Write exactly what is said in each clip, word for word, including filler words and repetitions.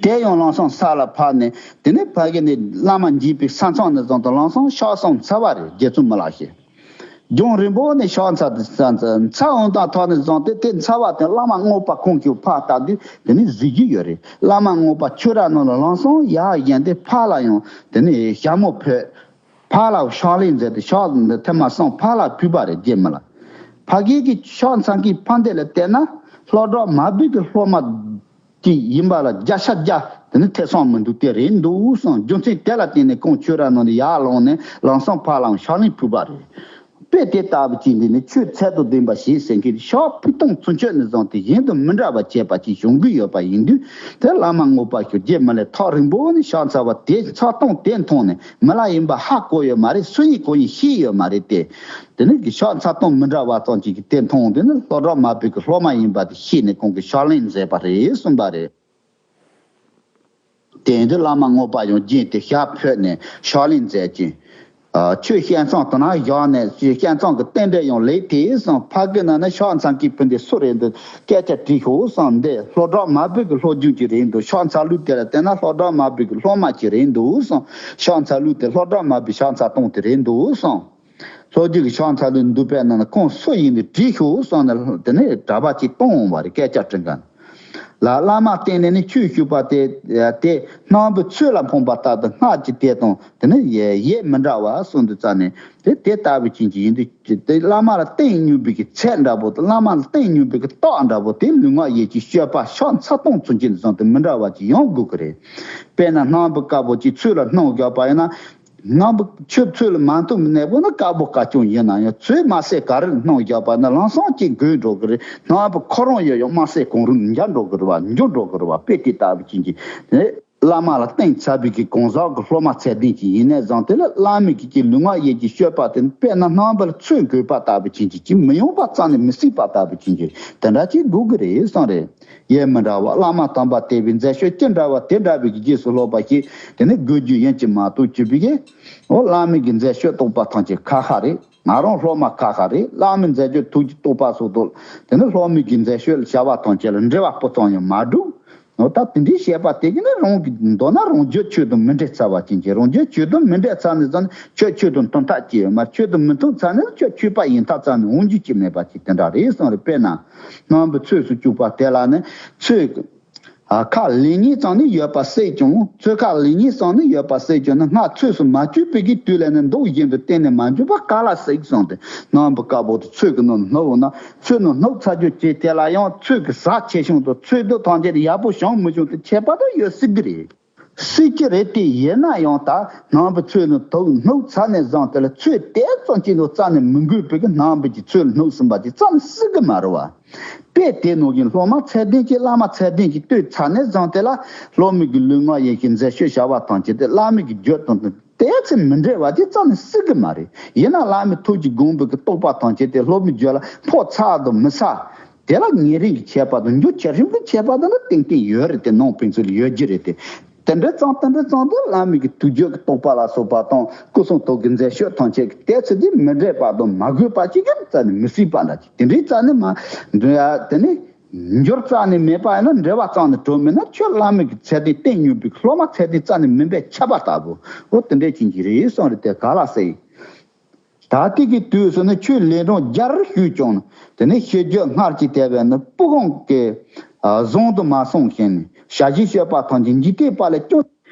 དེ་ཡང་ལམ་སང་ས་ལ་ཕབ་ནས་དེ་ནས་ཕ་གི་ནས་བླ་མ་འཇིགས་པའི་ས་མཚམས་ནས་བཟུང་སྟེ་ལམ་སང་ཕྱག་གསུམ་འཚལ་བ་རེད། རྗེ་བཙུན་མི་ལ་ཤོད། རྒྱང་རིང་པོ་ནས་ཕྱག་འཚལ་ཏེ་ས་འཚལ་འོང་དང་ཐོག་ནས་བཟུང་སྟེ་དེ་འཚལ་བ་དེ་བླ་མ་རྔོག་པ་ཁོང་གིས་ཕར་བལྟས་དུས་དེ་ནས་གཟིགས་ཀྱི་ཡོད་རེད། བླ་མ་རྔོག་པ་ཁྱོད་རང་ནང་ལ་ལམ་སང་ཡར་བཞེངས་ཏེ་ཕར་ལ་ཡང་དེ་ནས་ཞྭ་མོ་ཕུད། ཕར་ལ་ཕྱག་ལེན་མཛད་དེ་ཕྱག་འདི་ཐེངས་མ་གསུམ་ཕར་ལ་ཕུལ་བ་རེད། རྗེ་མི་ལ། ཕ་གི་གི་ཕྱག་འཚལ་མཁན་ཕ་འདི་ལ་བལྟས་ན་ལྷོ་བྲག་མ་བུ་གི་སློབ་མ་གཅིག་ཡིན་པ་ལ་བརྒྱ་ཆ་བརྒྱ་དེ་ནི་ཐེ་ཚོམ་མི་འདུག་དེ་རེད་འདུག་གསུངས། རྒྱུ་མཚན་དེ་ལ་བརྟེན་ནས་ཁོང་ཁྱོད་རང་ནང་ནས་ཡར་ལངས་ནས་ལམ་སང་ཕར་ལ་ཕྱག་ལེན་ཕུལ་བ་རེད། དཔེ་དེ་ལྟ་བུ་ཅིག་འདི་ནི་ཆོས་ཚད་དང་ལྡན་པ་ཞིག་ཟེར་མཁན་ཕྱག་ཕུལ་སྟངས་ཚུན་ཆད་ནས་བཟུང་སྟེ་གཞན་དང་མི་འདྲ་བ་བྱས་པ་ཅིག་བྱུང་གི་ཡོད་པ་ཡིན་དུས། དེ་བླ་མ་རྔོག་པ་ཁྱོད་རྗེ་མི་ལའི་ཐག་རིང་པོ་ནས་ཕྱག་འཚལ་བ་དེ་འཚལ་སྟངས་དེ་མཐོང་ནས་མི་ལ་ཡིན་པ་ཧ་གོ་ཡོད་མ་རེད། སུ་ཡིན་གང་ཡིན་ཤེས་ཡོད་མ་རེད་དེ། དེ་ནི་གི་ཕྱག་འཚལ་སྟངས་མི་འདྲ་བ་ཙམ་ཅིག་གིས་དེ་མཐོང་དེ་ནི་ལྷོ་བྲག་མ་བུ་གི་སློབ་མ་ཡིན་པ་དེ་ཤེས་ནས་ཁོང་གིས་ཕྱག་ལེན་མཛད་པ་རེད་གསུངས་པ་རེད། དེ་ཡིན་དུས་བླ་མ་རྔོག་པ་ཡང་རྗེས་དེ་ཞྭ་ཕུད་ནས་ཕྱག་ལེན་མཛད་ཅིང་། ཨ། ཆོས་བཤད་མཚམས་དེ་ན་བཞག་ནས་ཆོས་བཤད་མཚམས་ཀྱི་རྟེན་འབྲེལ་ཡང་ལེགས་ཏེ་གསུངས། ཕ་གི་ནང་ན་ཕྱག་འཚལ་མཁན་བུ་འདི་སུ་རེད་འདུག་སྐད་ཆ་དྲིས་ཤོག་གསུངས། འདི་ལྷོ་བྲག་མ་བུ་གི་སློབ་སྦྱོང་ཅིག་རེད་འདུག་ཕྱག་འཚལ་ལུགས་དེ་ལ་བལྟས་ན་ལྷོ་བྲག་མ་བུ་གི་སློབ་མ་ཅིག་རེད་འདུག་གསུངས། ཕྱག་འཚལ་ལུགས་དེ་ལྷོ་བྲག་མ་བུའི་ཕྱག་འཚལ་སྟངས་དེ་རེད་འདུག་གསུངས། ལྷོ་རྒྱུད་ཀྱི་ཕྱག་འཚལ་ལུགས་འདུག་པས་ན་ཁོང་སུ་ཡིན་ནི་དྲིས་ཤོག་གསུངས་ནས་དེ་ནས་གྲྭ་པ་གཅིག་བཏང་འོང་བ་རེད། སྐད་ཆ་དྲི་མཁན་ལ། བླ་མ་བསྟེན་ནས་ནི་ཆོས་ཞུས་པ་དེ་དེ་སྣམ་བུ་ཚོས་ལ་ཕོངས་པ་ལྟར་དུ་སྔགས་ཀྱི་དེ་དང་དེ་ནི་ཡེ་ཡེ་མི་འདྲ་བ་གསུངས་འདུག་རྩ་ནས་དེ་དེ་ལྟ་བུ་ཅན་གྱི་ཡིན་དུས་དེ་བླ་མ་ལ་བསྟེན་སྙིང་པོའི་གི་ཚད་འདྲ་པོ་དང་བླ་མ་ལ་བསྟེན་སྙིང་པོའི་གི་རྟགས་འདྲ་པོ་དེ་ལུས་ངག་ཡིད་ཀྱི་སྤྱོད་པ་ཕྱག་འཚལ་སྟངས་ཚུན་ཆད་བཟུང་སྟེ་མི་འདྲ་བ་ཅིག་ཡོང་དགོས་ཀྱི་རེད། དཔེར་ན་སྣམ་བུ་དཀར་པོ་ཅིག་ཚོས་ལ་སྣུམ་བརྒྱབ་པ་ཡིན་ན། སྣམ་བུ་ཁྱོད་ཚོས་ལ་མ་འཐུང་ནས་པོ་ན་དཀར་པོ་དཀར་ཆུང་ཡིན་ན་ཡང་ཚོས་མ་ཟད་ག་རེ་སྣུམ་བརྒྱབ་པ་ན་ལམ་སང་གཅིག་འགོས་འགྲོ་གི་རེད། སྣམ་བུ་ཁོ་རང་ཡོད་ཡང་མ་ཟད་གང་རུང་འཇག་འགྲོ་གི་རེད་བ། འཇུ་འགྲོ་གི་རེད་བ། དཔེ་དེ་ལྟ་བུ་ཅན་གྱི་བླ་མ་ལ་བསྟེན་ཚར་བའི་གི་གང་ཟག་གི་སློབ་མ་ཚད་ལྡན་ཅིག་ཡིན་ནས་བཟུང་དེ་ལ་བླ་མའི་གི་ལུས་ངག་ཡིད་ཀྱི་སྤྱོད་པ་དེ་དཔེར་ན་སྣམ་བུ་ལ་ཚོས་འགོས་པ་ལྟ་བུ་ཅན་གྱི་ཅིག་མི་ཡོང་པ་རྩ་ནས་མི་སྲིད་པ་ལྟ་བུ་ཅན་གྱི་དེ་འདྲ་ཅིག་དགོས་ཀྱི་རེད་བསམ་རེད། ཡེ་མི་འདྲ་བ་བླ་མ་དམ་པ་དེ་བའི་མཛད་སྤྱོད་ཅི་འདྲ་བ་དེ་འདྲ་བའི་གི་རྗེས་སུ་སློབ་པ་ཞིག་དེ་ནི་དགོས་རྒྱུ་ཡིན་གྱི་མ་གཏོགས་ཅི་བའི་གི་འོ་བླ་མའི་གི་མཛད་སྤྱོད་རྟོགས་པ་ཐམས་ཅད་ཁ་ཁ་རེད། ང་རང་སློབ་མ་ཁ་ཁ་རེད། བླ་མའི་མཛད་སྤྱོད་ཐུགས་ཀྱི་རྟོགས་པ་སོགས་དང་དེ་ནི་སློབ་མའི་གི་མཛད་སྤྱོད་བྱ་བ་ཐམས་ཅད་ལ་འབྲེལ་བ་སྤུ་ཙམ་ཡང་མ་འགྲུབ། འོ་ད་དེ་འདྲའི་བཤད་པ་དེ་གི་ནི་རང་གི་མདོར་ན་རང་རྒྱུད་ཆོས་དང་མི་འདྲེས་ཚར་བ་ཅན་གྱི་རང་རྒྱུད་ཆོས་དང་མི་འདྲེས་ཚར་ནས་ཙང་ནི་ཆོས་ཆོས་དང་མཐུན་ཐབས་ཅི་ཡོད་མ་རེད། ཆོས་དང་མི་མཐུན་ཚར་ནས་ཆོས་ཆོས་པ་ཡིན་ཐབས་ཙམ་ནི་འོང་རྒྱུ་ཅི་མེད་པ་ཅིག་དེ་འདྲ་རེད་གསུངས་རེད། དཔེར་ན་སྣམ་བུ་ཚོས་སུ་བཅུག་པ་དེ་ལ་ནི་ཚོས་ཀྱི་ཨ་ཁ་ལེགས་ཉེས་ཙམ་ནི་ཡོད་པ་སྲིད་ཀྱང་ཚོས་ཁ་ལེགས་ཉེས་ཙམ་ནི་ཡོད་པ་སྲིད་ཀྱང་ནི་སྔར་ཚོས་སུ་མ་བཅུག་པའི་གི་དུས་ལ་ནི་མདོག་བཞིན་དུ་གཏན་ནས་མ་འཇུག་པ་ག་ལ་སྲིད་གསུངས་ཏེ་སྣམ་བུ་དཀར་པོ་དེ་ཚོས་ཀྱི་ནང་སྣུམ་ན་ཚོས་ནང་སྣུམ་ཚར་རྒྱུ་བྱས་དེ་ལ་ཡང་ཚོས་ཀྱི་ཟ་ཆེ་ཆུང་དང་ཚོས་དུ་ཐམས་ཅད་ཡག་པོ་བྱུང་མི་བྱུང་དེ་ཁྱད་པར་དུ་ཡོད་སྲིད་ཀྱི་རེད། སྲིད་ཀྱི་རེད་དེ་ཡིན་ན་ཡང་ད་སྣམ་བུ་ཚོས་ནང་དུ་སྣུམ་ཚར་ནས་བཟུང་དེ་ལ་ཚོས་དེ་ཙམ་གྱི་ནང་རྩ་ནས་མི་འགོས་པའི་གི་སྣམ་བུ་གྱི་ཚོས་ལ་སྣུམ་ཟིན་པ་དེ་རྩ་ནས་སྲིད་ཀྱི་མ་རེད་བ། དཔེ་དེ་ནང་བཞིན་སློབ་མ་ཚད་ལྡན་གྱིས་བླ་མ་ཚད་ལྡན་གྱིས་བསྟེན་ཚར་ནས་བཟུང་དེ་ལ་སློབ་མའི་གི་ལུས་ངག་ཡིད་ཀྱི་མཛད་སྤྱོད་བྱ་བ་ཐམས་ཅད་དེ་བླ་མའི་གི་རྒྱུད་དང་དེ་ཚེ་མི་འབྲེལ་བ་དེ་རྩ་ནས་སྲིད་ཀྱི་མ་རེད། ཡིན་ན་བླ་མའི་ཐུགས་ཀྱི་དགོངས་པའི་གི་རྟོགས་པ་ཐམས་ཅད་དེ་སློབ་མའི་རྒྱུད་ལ་ཕོག་ཚར་དང་མི་ཚར། དེ་ལ་ཉེ་རིང་གི་ཁྱད་པར་དང་འགྱུར་བྱེད་རིམ་གྱི་ཁྱད་པར་དེ་ནི་ཏན་ཏན་ཡོད་རེད། དེ་ནང་ཕན་ཚུན་ལ་ཡོད་ཀྱི་རེད་དེ། དེ་འདྲ་ཙང་དེ་འདྲ་ཙང་དུ་བླ་མའི་གི་ཐུགས་རྒྱུད་ཀྱི་རྟོགས་པ་ལ་སོགས་པ་དང་སྐུ་གསུང་ཐུགས་ཀྱི་མཛད་སྤྱོད་ཐམས་ཅད་ཀྱི་ཏོག་ཙམ་དེ་མི་འདྲེས་པ་དང་མ་གོས་པ་ཅིག་གི་རྩ་ནས་མི་སྲིད་པ་འདྲ་ཅིག་དེ་འདྲའི་རྩ་ནས་མ་འདྲེས་ཡ་དེ་ནི་འགྱུར་རྩ་ནས་མེད་པ་ཡིན་ན་འབྲེལ་བ་རྩ་ནས་གྲུབ་མེད་ན་ཁྱོད་བླ་མའི་གི་ཚད་ལྡན་བསྟེན་མྱོང་པའི་སློབ་མ་ཚད་ལྡན་རྩ་ནས་མིན་པས་ཁྱབ་པ་ལྟ་བུ་འོ་དེ་འདྲའི་ཅན་གྱི་རེད་གསུངས་རེད། དེ་ག་ལ་སྲིད། ད་ལྟའི་གི་དུས་སུ་ནི་ཆོས་ལས་གྲོང་རྒྱལ་རིགས་ཞུས་ཀྱང་ནི་དེ་ནས་ཤེས་རྒྱུད་སྔར་གྱི་དེ་བས་ནི་སྤུ་གང་གི་བཟང་དུ་མ་སོང་ཞིང་ནི་ཞལ་བཞེས་སྤྱོད་པ་ཐམས་ཅད་འཇིག་རྟེན་པ་ལ་ཅུང་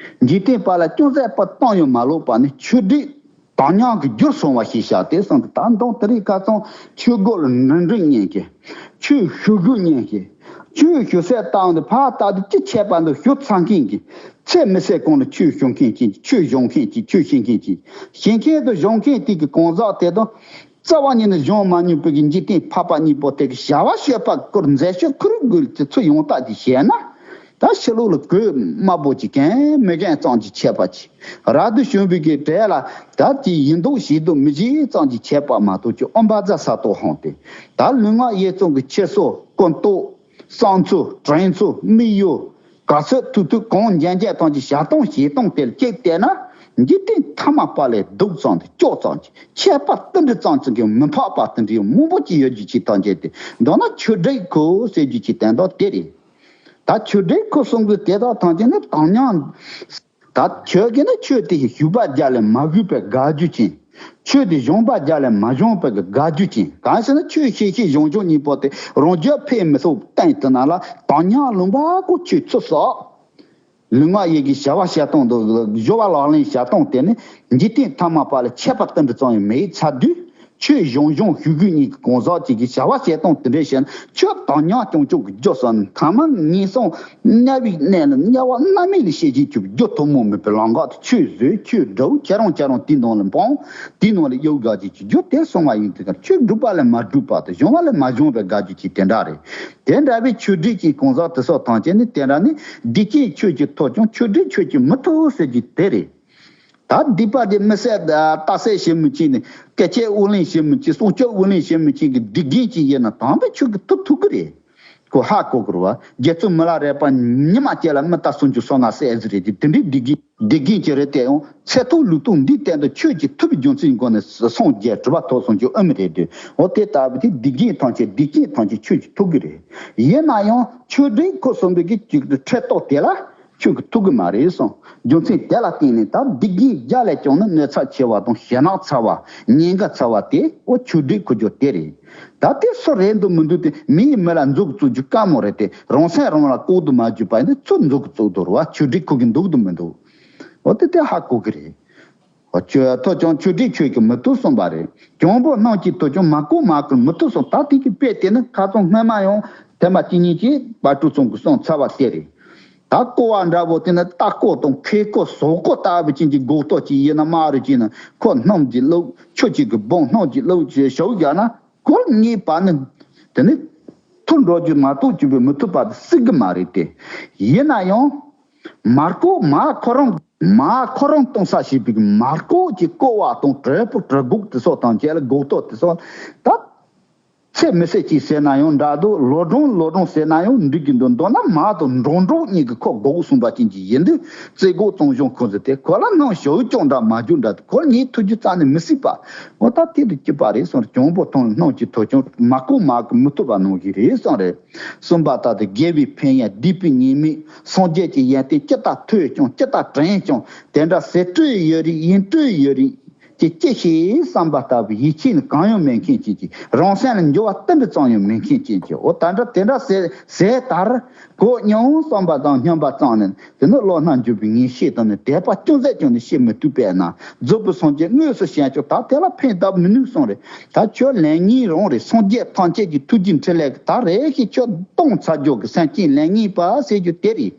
འཇིག་རྟེན་པ་ལ་ཅུང་ཟད་པ་བཏང་ཡང་མ་ལོག་པ་ནི་ཆོས་སྒྲིག་དམ་ཉམས་ཀྱི་རྒྱུར་སོང་བ་ཞེས་བྱ་སྟེ་གསུངས་ཏེ། ད་མདང་དེ་རིང་ཁ་སང་ཆོས་སྒོ་ལ་འགྲིམ་འགྲུལ་གཉེན་གྱི་ཆོས་ཞུ་དགོས་གཉེན་གྱི་ཆོས་ཞུ་སའི་སྟེང་དུ་ཕར་ལྟ་དུས་ཅི་བྱས་པ་འདུག་ཞུ་ཚར་མཁན་གྱི་ཚེ་མི་ཟད་གོང་ལ་ཆོས་ཞུ་མཁན་གྱི་ཆོས་སྦྱོང་མཁན་གྱི་ཆོས་ཤེས་མཁན་གྱི་ཤེས་མཁན་དང་སྦྱོང་མཁན་དེ་གི་གང་ཟག་དེ་དང་རྩ་བ་ཉིད་ནས་སྦྱོང་མ་མྱོང་པའི་གི་འཇིག་རྟེན་ཕལ་པ་གཉིས་པོ་དེ་གི་བྱ་བ་སྤྱོད་པ་སྐོར་མཛད་སྤྱོད་ཁུར་དགོས་ཀྱི་ཚུལ་ཡང་དག་ཅིག་བཤད་ན། ད་ཕྱི་ལོགས་ལ་གོས་དམར་པོ་ཅིག་གྱོན་མི་གྱོན་ཙམ་ཅིག་བྱས་པ་ཅིག་ར་དུ་བྱུང་བའི་གི་གྲས་ལ་ད་ཅིག་ཡིན་མདོག་བྱེད་མདོག་མི་བྱེད་ཙམ་ཅིག་བྱས་པ་མ་གཏོགས་ཀྱི་ཨོམ་བ་ཛ་ས་ཏོག་ཧང་སྟེ་ད་ལུས་ངག་ཡིད་གསུམ་གྱི་ཁྱེར་སོ་ཀུན་རྟོག་བསམ་ཚུལ་དྲན་ཚུལ་དམིགས་ཡུལ་ག་ཚོད་ཐུབ་ཐུབ་གང་འཇམ་འཇམ་ཐམས་ཅད་བྱ་སྟངས་བྱེད་སྟངས་དེ་ལ་གཅིག་བལྟས་ན་འཇིག་རྟེན་ཐ་མལ་པ་ལས་སྡུག་ཙམ་དང་སྐྱོ་ཙམ་གྱི་ཁྱད་པར་ཏིལ་འབྲུ་ཙམ་ཙམ་གྱི་མི་འཕགས་པ་དེ་འདྲའི་མང་པོ་ཅིག་ཡོད་རྒྱུ་ཅིག་ཐམས་ཅད་དེ་མདོར་ན་ཆོས་སྒྲིག་གོ་ཟེར་རྒྱུ་ཅིག་དོན་དག་དེ་རེད། ད་ཆོས་འབྲེལ་ཁོ་གསུམ་གྱི་དེ་དག་ཐམས་ཅད་ནི་དམ་ཉམས། ད་ཁྱོད་ཀྱིས་ནི་ཆོས་དེ་ཞུགས་པ་རྒྱ་ལས་མ་ཞུགས་པའི་དགག་རྒྱུ་ཅན། ཆོས་དེ་གཞུང་པ་རྒྱ་ལས་མ་གཞུང་པའི་དགག་རྒྱུ་ཅན། གང་ཟེར་ན་ཆོས་ཤེས་ཤེས་གཞུང་གཞུང་གཉིས་པོ་དེ་རང་རྒྱུད་ཕན་མི་ཐོགས་སྟེང་དུ་ན་ལ་དམ་ཉམས་ལུང་པ་ཀོ་ཆོས་ཚུལ་སོགས། ལུས་ངག་ཡིད་ཀྱི་བྱ་བ་བྱེད་སྟངས་དང་སྦྱོར་བ་ལག་ལེན་བྱེད་སྟངས་དེ་ནི་འཇིག་རྟེན་ཐ་མ་པ་ལ་ཁྱད་པར་ཏིལ་འབྲུ་ཙམ་ཡང་མེད་ཚར་དུས། ཆོས་གཞུང་གཞུང་ཞུགས་རྒྱུ་གཉིས་ཀྱི་གང་ཟག་ཅིག་གིས་བྱ་བ་བྱེད་སྟངས་དེ་འདྲ་བྱས་ན་ཁྱོད་དམ་ཉམས་སྐྱོང་སྐྱོང་གི་རྒྱུ་སོགས་ནི་ཐ་མ་ངན་སོང་དམྱལ་བའི་གནས་ལ་དམྱལ་བ་མནར་མེད་ལ་སྐྱེ་བྱེད་ཀྱི་རྒྱུ་ཐུན་མོང་མེད་པའི་ལམ་ཁ་དུ་ཆོས་བཟོད་ཆོས་སྒྲུབ་ཁྱེད་རང་ཁྱེད་རང་དེའི་ནང་ལ་འབངས་དེའི་ནང་ལ་གཡུག་དགག་བྱེད་ཀྱི་རྒྱུ་དེ་གསུང་བ་ཡིན། དེ་གར་ཆོས་སྒྲུབ་པ་ལས་མ་སྒྲུབ་པ་དང་གཞུང་བ་ལས་མ་གཞུང་བའི་དགག་རྒྱུ་ཅིག་དེ་འདྲ་རེད། དེ་འདྲ་བའི་ཆོས་སྒྲིག་གི་གང་ཟག་དེ་སོགས་ཐམས་ཅད་ནི་དེ་འདྲ་ནི་སྡིག་ཅན་ཆོས་ཀྱི་ཐོབ་ཀྱང་ཆོས་སྒྲིག་ཆོས་ཀྱི་མི་ཐོབ་ཟེར་རྒྱུ་དེ་རེད། ད་སྡིག་པ་དེ་མི་བསད་རྟ་བསད་བྱེད་མི་ཅིག་ནི་སྐེ་ཆད་དབུ་ལེན་བྱེད་མི་ཅིག་སྲོག་གཅོད་དབུ་ལེན་བྱེད་མི་ཅིག་གི་སྡིག་རྒན་ཅིག་ཡིན་ན་དམ་པའི་ཆོས་ཀྱི་ཐུབ་ཐུབ་ཀྱི་རེད། ཁོ་ཧ་གོ་དགོས་རེད་བ། རྒྱལ་ཚུལ་མི་ལ་རས་པ་ཉི་མ་བཅད་ལ་མི་རྟ་སུམ་ཅུ་སོ་ལྔ་བསད་ཟེར་རེད་དེ་དེ་འདྲའི་སྡིག་རྒན་སྡིག་རྒན་ཅིག་རེད་དེ་ཡང་ཚེ་ཐོག་ལུས་ཐོག་འདིའི་སྟེང་དུ་ཆོས་ཀྱི་ཐུབ་པའི་རྒྱུ་མཚན་སྒོ་ནས་སངས་རྒྱས་གྲུབ་པ་ཐོབ་སོང་རྒྱུ་ཨེ་མི་རེད་དེ། འོ་དེ་ལྟ་བུ་དེ་སྡིག་རྒན་ཐམས་ཅད་སྡིག་རྒན་ཐམས་ཅད་ཆོས་ཀྱི་ཐུབ་ཀྱི་རེད། ཡིན་ན་ཡང་ཆོས་སྒྲིག་ཁོ་གསུམ་པའི་གི་ཅིག་ཏུ་ཁྲིད་ཐོག་དེ་ལ། ཆོས་ཀྱི་ཐུགས་ཀྱི་མ་རེད་གསུངས། རྒྱུ་མཚན་དེ་ལ་བརྟེན་ནས་ད་སྡིག་རྒན་རྒྱ་ལས་ཀྱང་ནི་གནོད་འཚེ་ཆེ་བ་དང་ཞེ་ནག་ཚ་བ་ཉེན་ཁ་ཚ་བ་དེ་འོ་ཆོས་སྒྲིག་ཁོ་རྒྱུ་དེ་རེད། ད་དེ་སུ་རེད་འདུག་མི་འདུག་དེ་མི་ཡིས་མི་ལ་མཛུབ་བཙུགས་རྒྱུ་དཀའ་མོ་རེད་དེ་རང་སེམས་རང་ལ་ལྐོག་ཏུ་མ་གྱུར་པ་ཡིན་ན་ཚུར་མཛུབ་བཙུགས་འདུག་ར་བ་ཆོས་སྒྲིག་ཁོ་གི་འདུག་འདུག་མི་འདུག་འོ་དེ་དེ་ཧ་གོ་གི་རེད། འོ་ཆོས་ཐོབ་ཀྱང་ཆོས་སྒྲིག་ཆོས་ཀྱི་མི་ཐུབ་གསུངས་པ་རེད། གྱོང་པོ་སྣང་གཅིག་ཐོབ་ཀྱང་མ་བརྐོ་མ་བརྐོ་མི་ཐུབ་གསུངས། ད་དེ་གི་དཔེ་དེ་ནི་ཁ་སང་སྔོན་མ་ཡང་དེ་མ་གཅིག་གཉིས་ཀྱིས་བ་ཕྲུག་ཚང་གི་གསུང་ཚར་བ་དེ་རེད། ད་ཀོ་བ་འདྲ་བོ་དེ་ནི་རྟ་ཀོ་དང་ཁེ་ཀོ་ཟོག་ཀོ་ལྟ་བུ་ཅན་གྱི་སྒོག་ཏོ་ཅིག་ཡིན་ན་མ་རུ་ཅིག་ན་ཁོ་སྣུམ་གྱིས་བླུགས་ཆུ་གཅིག་གི་སྦོང་སྣུམ་གྱིས་བླུགས་ཅེས་ཞོག་རྒྱག་ན་ཁོ་གཉིས་བར་ནི་དེ་ནི་ཐུར་འགྲོ་རྒྱུ་མ་གཏོགས་ཅི་བས་མི་ཐུབ་པ་དེ་སྲིད་གི་མ་རེད་དེ། ཡིན་ན་ཡང་མར་ཀོ་མ་ཁོ་རང་མ་ཁོ་རང་གཏོང་ས་ཞེས་པའི་མར་ཀོ་གྱི་ཀོ་བ་དང་དྲིལ་བུ་དྲིལ་སྒོག་དེ་སོགས་དང་བཅས་ལ་སྒོག་ཏོ་དེ་སོགས་ད། ཚེ་མི་ཟད་ཅིག་ཟེར་ན་ཡང་འདྲ་འདུག་ལོ་གྲངས་ལོ་གྲངས་ཟེར་ན་ཡང་འགྲིག་གི་འདུག་མདོར་ན་མ་དང་འགྲོ་འགྲོ་གཉིས་ཀྱི་ཁོ་སྒོག་གསུངས་པ་ཅན་གྱི་ཡིན་དུས་རྩེ་སྒོག་བཙོང་གཞུང་ཁོ་ཚོ་དེ་ཁོ་ལ་སྣང་ཞུ་ཅུང་འདྲ་མ་རྒྱུ་འདྲ་ཁོ་གཉིས་ཐུག་རྒྱུ་རྩ་ནས་མི་སྲིད་པ། འོ་ད་དེ་དུ་སྐྱིད་པ་རེད་གསུངས་རེད། གྱོང་པོ་ཐོང་སྣང་གཅིག་ཐོབ་ཀྱང་མ་བརྐོ་མ་བརྐོ་མི་ཐུབ་པ་ནང་བཞིན་རེད་གསུངས་རེད། གསུམ་པ་ལྟར་དུ་དགེ་བའི་ཕན་ཡོན་སྡིག་པའི་ཉེས་དམིགས་སངས་རྒྱས་ཀྱི་ཡོན་ཏན་ཅི་ལྟར་ཐོས་ཀྱང་ཅི་ལྟར་དྲན་ཀྱང་དེ་འདྲ་ཟེར་སྤྲོས་ཡོད་རིགས་ཡིན་སྤྲོས་ཡོད་རིགས། ཀྱི་ཅི་ཞིག་བསམ་པ་ལྟ་བུ་ཡིད་ཆེས་ནི་གང་ཡང་མེད་མཁན་ཅན་གྱི་རང་སེམས་ལ་འགྱུར་བ་སྟོན་པའི་ཙམ་ཡང་མེད་མཁན་ཅན་གྱི་འོ་ད་འདྲ་དེ་འདྲ་ཟེར་ཟེར་ལྟར་གོ་མྱོང་བསམ་པ་དང་སྙམ་པ་ཙམ་ནི་དེ་ནི་བློ་སྣ་འཇུག་པའི་ངེས་ཤེས་དང་ནི་དད་པ་ཅུང་ཟད་ཀྱང་ནི་བྱེད་མི་ཐུབ་པས་ན་རྫོགས་པའི་སངས་རྒྱས་དངོས་སུ་བྱས་ཀྱང་ད་དེ་ལ་ཕན་ཐོགས་མི་ནུས་གསུངས་རེད། ད་ཁྱོད་ལན་གཉིས་རང་རེད། སངས་རྒྱས་ཐམས་ཅད་ཀྱི་ཐུགས་རྗེ་འཕྲིན་ལས་ཀྱི་ད་རེ་ཞིག་ཁྱོད་སྟོང་ཚར་རྒྱུ་གི་སེམས་ཅན་ལན་གཉིས་པ་ཟེར་རྒྱུ་དེ་རེད།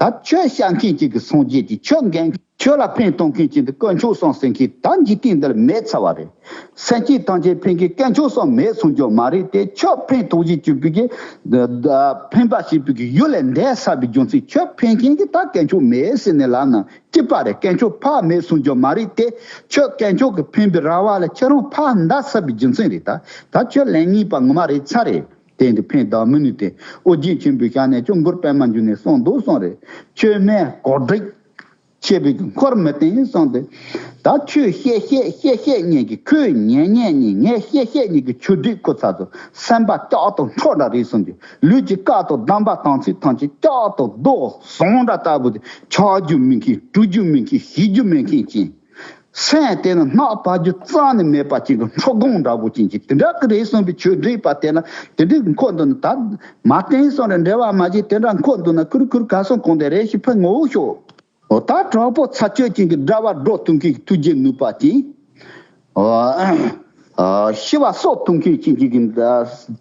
ད་ཁྱོད་བཤད་མཁན་ཅིག་གི་སངས་རྒྱས་ཀྱི་ཁྱོད་འགན། ཁྱོད་ལ་ཕན་གཏོང་མཁན་ཅིག་འདི་དཀོན་མཆོག་གསུམ་ཟེར་མཁན་ད་འཇིག་རྟེན་འདི་ལ་མེད་ཚར་བ་རེད། སེམས་ཅན་ཐམས་ཅད་ཕན་མཁན་དཀོན་མཆོག་གསུམ་མེད་གསུང་རྒྱུ་མ་རེད་དེ། ཁྱོད་ཕན་ཐོགས་ཀྱི་བཅུག་པའི་གི་ཕན་པ་བྱེད་པའི་གི་ཡུལ་ལས་འདས་ཚར་བའི་རྒྱུ་མཚན་ཁྱོད་ཕན་མཁན་གྱི་ད་དཀོན་མཆོག་མེད་ཟེར་ནས་ལབ་ན་སྐྱིད་པ་རེད། དཀོན་མཆོག་ཕར་མེད་གསུང་རྒྱུ་མ་རེད་དེ། ཁྱོད་དཀོན་མཆོག་གི་ཕན་པའི་ར་བ་ལ་ཁྱེད་རང་ཕར་འདའ་ཚར་བའི་རྒྱུ་མཚན་རེད། ད་ད་ཁྱོད་ལན་གཉིས་པ་ངོ་མ་རེད་ཚར་རེད། དེ་འདི་ཕན་གདགས་མི་ནུས་ཏེ། ཨོ་རྒྱན་ཆེན་པོའི་ཞལ་ནས་ཀྱང་མགུར་པད་མ་འབྱུང་གནས་གསུངས་འདུག་གསུངས་རེད། ཆོས་སྨྲས་གོ་སྒྲིག་བྱེད་པའི་འཁོར་མི་བསྟེན་གསུངས་ཏེ། ད་ཁྱོད་བཤད་བཤད་བཤད་བཤད་ཉན་གྱི་ཁོས་ཉན་ཉན་ཉན་ངས་བཤད་བཤད་ཉན་གྱི་ཆོས་སྒྲིག་ཁོ་ཚ་ཚོ་སེམས་པ་ལྕགས་ཏོ་འཕྲོག་འདྲ་རེད་གསུངས་ཏེ། ལུས་ཀྱི་བཀའ་དང་གདམས་པ་དམ་ཚིག་ཐམས་ཅད་ལྕགས་ཏོ་རྡོ་ཟངས་འདྲ་ལྟ་བུ་དེ་ཆག་རྒྱུ་མེད་མཁན་དཀྲུག་རྒྱུ་མེད་མཁན་ཤི་རྒྱུ་མེད་མཁན་ཅན། སེམས་དེ་ནི་སྣག་བབས་རྒྱུ་རྩ་ནས་མེད་པ་ཅིག་གི་འཕྲོ་སྒོམ་འདྲ་བོ་ཅན་གྱི་དེ་འདྲ་གི་རེད་གསུངས་པའི་ཆོས་སྒྲིག་པ་དེ་ལ་དེ་འདྲའི་འཁོར་འདུག་ན་ད་མ་བསྟེན་གསུངས་རེད། འབྲེལ་བ་མ་བྱེད་དེ་འདྲ་འཁོར་འདུག་ན་ཁུར་ཁུར་ག་སོང་གང་དེ་རེ་ཞིག་ཕན་ངོ་བོ་ཤོག་འོ་ད་དྲག་པོ་ཚ་བཅོས་ཅན་གྱི་དགྲ་བ་སྒྲོ་ཐུང་མཁན་གྱི་ཐུགས་རྗེ་ནུས་པ་ཅན། འོ་ཨ་ཤི་བ་སྲོག་ཐུང་མཁན་ཅན་གྱི་